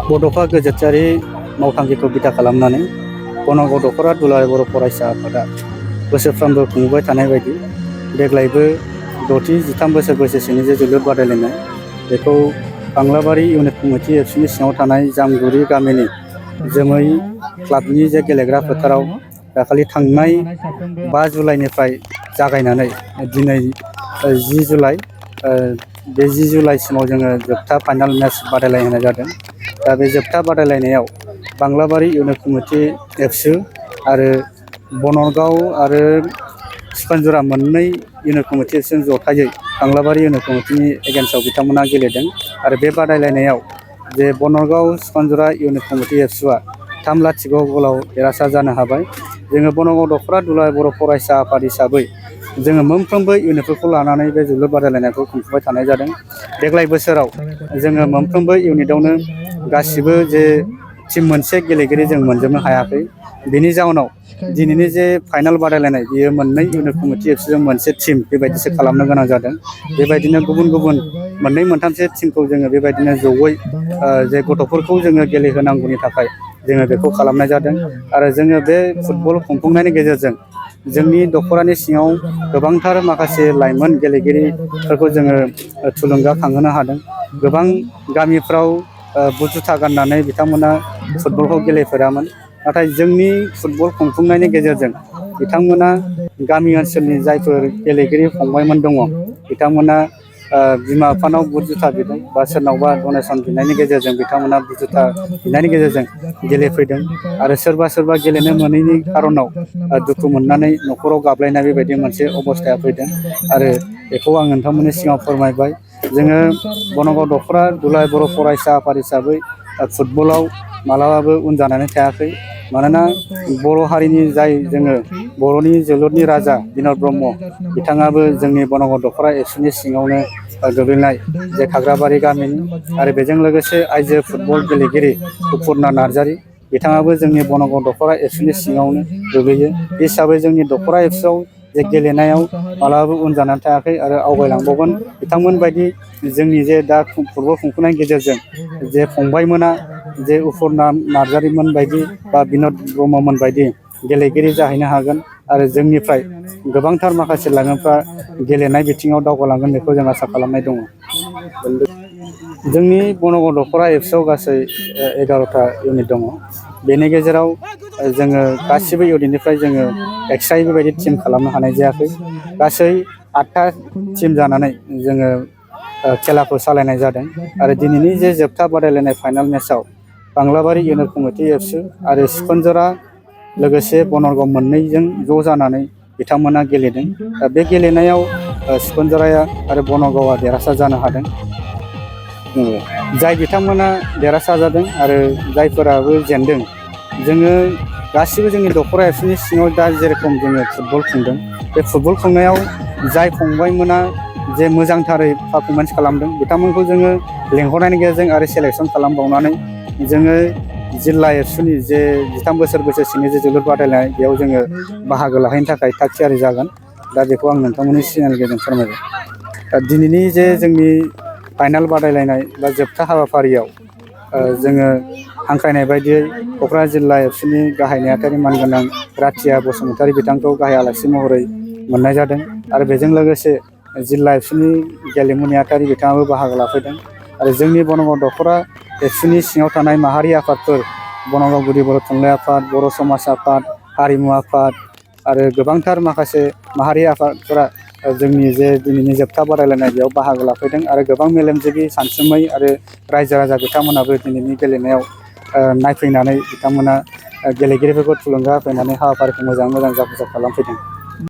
बड'फा गोजोनथायारि मावथांखिखौ बिथा खालामनानै बनगाव दख'रा दुलाराय बर' फरायसा आफादा बोसोरफ्रोमबो खुंबोबाय थानाय बायदि देग्लायबो 6-13 बोसोर बैसोनि जे जोलुर बादायलायनाय बेखौ बांलाबारि इउनिट कमिटि एबसुनि सिङाव थानाय जामगुरि गामिनि जोमै क्लाबनि जे गेलेग्रा फोथाराव दाखालि थांनाय 5 जुलाइनिफ्राय जागायनानै दिनै 10 जुलाइ बे 10 जुलाइसिमाव जोङो जोबथा फाइनाल मेच बादायलायनाय जादों। दा बे जोबथा बादायलायनायाव बांलाबारि इउनिट कमिटि एबसु आरो बनगाव आरो सिखोनजरा मोननै इउनिट कमिटिजों जथायै बांलाबारि इउनिट कमिटिनि एगेन्स्टआव बिथांमोना गेलेदों आरो बे बादायलायनायाव जे बनगाव सिखोनजरा इउनिट कमिटि एबसुआ 3-0 गलाव देरहासार जानो हाबाय। जोङो बनगाव दख'रा दुलाराय बर' फरायसा आफाद हिसाबै जोङो मोनफ्रोमबो इउनिटफोरखौ लानानै बे जोलुर बादायलायनायखौ खुंफुंबाय थानाय जादों। देग्लाय बोसोराव जोङो मोनफ्रोमबो इउनिटआवनो गासिबो जे टिम मोनसे गेलेगिरि जों मोनजोबनो हायाखै। बेनि जाउनाव दिनैनि जे फाइनाल बादायलायनाय बियो मोननै इउनिट कमिटि एबसुजों मोनसे टिम बेबायदिसो खालामनो गोनां जादों। बेबायदिनो गुबुन गुबुन मोननै मोनथामसो टिमखौ जोङो बेबायदिनो जयै जे गथ'फोरखौ जोङो गेलेहोनांगौनि थाखाय जोङो बेखौ खालामनाय जादों आरो जोङो बे फुटबल खुंफुंनायनि गेजेरजों जोंनि दख'रानि सिङाव गोबांथार माखासे लाइमोन गेलेगिरिफोरखौ जोङो थुलुंगाखांहोनो हादों। गोबां गामिफ्राव बुट जुथा गाननानै बिथांमोना फुटबलखौ गेलेफेरामोन, नाथाय जोंनि फुटबल खुंफुंनायनि गेजेरजों बिथांमोना गामि ओनसोलनि जायफोर गेलेगिरि फंबायमोन दङ बिथांमोना बिमा बिफानाव बुट जुथा बिदों बा सोरनावबा डनेसन बिनायनि गेजेरजों बिथांमोना बुट जुथा बिनायनि गेजेरजों गेलेफैदों आरो सोरबा गेलेनो मोनैनि खार'नाव दुखु मोननानै न'खराव गाबलायनाय बेबायदि मोनसे अबस्थाया फैदों आरो बेखौ आं नोंथांमोननि सिगाङाव फोरमायबाय। जोङो बनगाव दख'रा दुलाराय बर' फरायसा आफाद हिसाबै फुटबलाव मालाबाबो उन जानानै थायाखै। मानोना बर' हारिनि जाय जोङो बर'नि जोलुरनि राजा बिन'द ब्रह्म बिथाङाबो जोंनि बनगाव दख'रा एबसुनि सिङावनो गोग्लैनाय जे खाग्राबारि गामिनि आरो बेजों लोगोसे आइजो फुटबल गेलेगिरि उफुर्ना नार्जारि बिथाङाबो जोंनि बनगाव दख'रा एबसुनि सिङावनो गोग्लैयो। बे हिसाबै जोंनि दख'रा एबसुआव जे गेलेनायाव मालाबाबो उन जानानै थायाखै आरो आवगायलांबावगोन। बिथांमोन बायदि जोंनि जे दा फुटबल खुंफुंनायनि गेजेरजों जे फंबायमोना जे उफुर्ना नार्जारिमोन बायदि बा बिन'द ब्रह्ममोन बायदि गेलेगिरि जाहैनो हागोन आरो जोंनिफ्राय गोबांथार माखासे लाइमोनफ्रा गेलेनाय बिथिङाव दावगालांगोन बेखौ जों आसा खालामनाय दङ। जोंनि बनगाव दख'रा एबसुआव गासै 11टा इउनिट दङ। बेनि गेजेराव जोङो गासिबो इउनिटनिफ्राय जोङो एक्सट्रायै बेबायदि टिम खालामनो हानाय जायाखै। गासै 8टा टिम जानानै जोङो खेलाखौ सालायनाय जादों आरो दिनैनि जे जोबथा बादायलायनाय फाइनाल मेचआव बांलाबारि इउनिट कमिटि एबसु आरो सिखोनजरा लोगोसे बनगाव मोननैजों ज' जानानै बिथांमोना गेलेदों। बे गेलेनायाव सिखोनजराया आरो बनगावआ देरहासार जानो हादों। जाय बिथांमोना देरहासार जादों आरो जायफोराबो जेनदों, जोङो गासिबो जोंनि दख'रा एबसुनि सिङाव दा जेरेखम जोङो फुटबल खुंदों, बे फुटबल खुंनायाव जाय फंबायमोना जे मोजांथारै पारफरमेन्स खालामदों बिथांमोनखौ जोङो लेंहरनायनि गेजेरजों आरो सेलेक्सन खालामबावनानै जोङो जिल्ला एबसुनि जे 13 बोसोर बैसोसिमनि जे जोलुर बादायलायनाय बेयाव जोङो बाहागो लाहैनो थाखाय थाग थियारि जागोन। दा बेखौ आं नोंथांमोननि सिगांनि गेजेरजों फोरमायबाय। दा दिनैनि जे जोंनि फाइनाल बादायलायनाय बा जोबथा हाबाफारियाव जोङो हांख्रायनाय बायदियै क'क्राझार जिल्ला एबसुनि गाहाय नेहाथारि मानगोनां राथिया बसुमतारि बिथांखौ गाहाय आलासि महरै मोननाय जादों आरो बेजों लोगोसे जिल्ला एबसुनि गेलेमु नेहाथारि बिथाङाबो बाहागो लाफैदों आरो जोंनि बनगाव दख'रा एबसुनि सिङाव थानाय माहारि आफादफोर बनगाव गुदि बर' थुनलाइ आफाद, बर' समाज आफाद, हारिमु आफाद आरो गोबांथार माखासे माहारि आफादफोरा जोंनि जे दिनैनि जोबथा बादायलायनाय बेयाव बाहागो लाफैदों आरो गोबां मेलेमजिबि सानसुमै आरो रायजो राजा बिथांमोनाबो दिनैनि गेलेनायाव नायफैनानै बिथांमोना गेलेगिरिफोरखौ थुलुंगा होफैनानै हाबाफारिखौ मोजाङै मोजां जाफुंसार खालामफैदों।